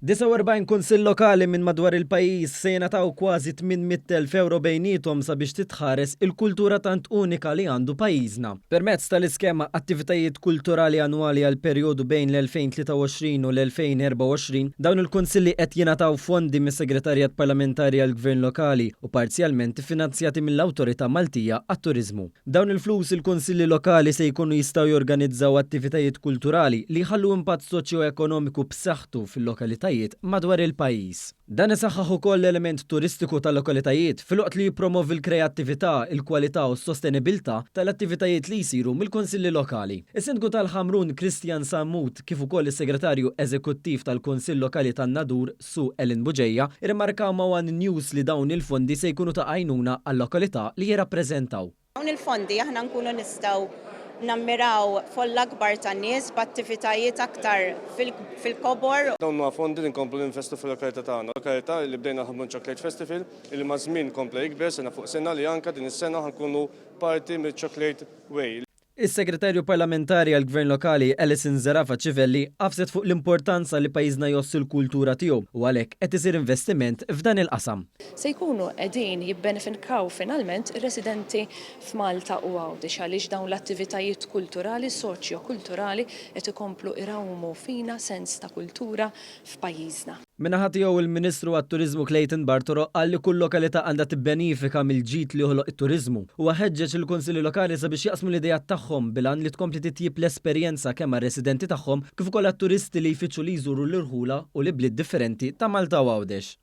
49 kunsill lokali minn madwar il-pajjiż se jingħataw kważi 800,000 ewro bejniethom sabiex titħares il-kultura tant unika li għandu pajjiżna. Permezz tal-iskema Attivitajiet Kulturali Annwali għall-perjodu bejn l-2023 u l-2024, dawn il-kunsilli qed jingħataw fondi mis-Segretarjat Parlamentari għall-Gvern Lokali u parzjalment iffinanzjati mill-Awtorità Maltija għat-Turiżmu. B'dawn il-flus il-kunsilli lokali se jkunu jistgħu jorganizzaw attivitajiet kulturali li jħallu impatt soċjoekonomiku b'saħħtu fil-lokalitajiet madwar il-pajjiż. Dan isaħħaħ ukoll l-element turistiku tal-lokalitajiet filwaqt li jippromovi l-kreattività, il-kwalità u s-sostenibilità tal-attivitajiet li jsiru mill-kunsilli lokali. Is-Sindku tal-Ħamrun Christian Sammut kif ukoll is-Segretarju Eżekuttiv tal-Kunsill Lokali tan-Nadur Sue Ellen Bugeja irrimarkaw ma' one News li dawn il-fondi se jkunu ta' għajnuna għal-lokalità li jirrappreżentaw. Dawn il-fondi aħna nkunu nistgħu nammiraw folla akbar ta' nies b'attivitajiet aktar fil-kobor. Dawn huma fondi li nkomplu ninvestu fil-lokalità tagħna. Lokalità li bdejna l-Ħamrun Chocolate Festival li maż-żmien kompla jikber sena fuq sena li anke din is-sena ħa nkunu parti mill-Chocolate Way. Is-Segretarju Parlamentari għall-Gvern Lokali Alison Zerafa Civelli għafset fuq l-importanza li pajjiżna jgħożż il-kultura tiegħu u għalhekk qed isir investiment f'dan il-qasam. Se jkunu qegħdin jibbenefinkaw finalment ir-residenti f'Malta u Għawdex għaliex dawn l-attivitajiet kulturali, soċjo-kulturali qed ikomplu irawmu fina sens ta' kultura f'pajjiżna. Min-naħa tiegħu il-Ministru għat-Turiżmu Clayton Bartolo qal li kull lokalità għandha tibbenifika mill-ġid li joħloq it-turiżmu. Huwa ħeġġeġ lill-Kunsilli Lokali sabiex jaqsmu l-ideat tagħhom bil-għan li tkompli titjieb l-esperjenza kemm għar-residenti tagħhom kif ukoll għat-turisti li jfittxu li jżuru l-irħula u l-ibliet differenti ta' Malta u Għawdex.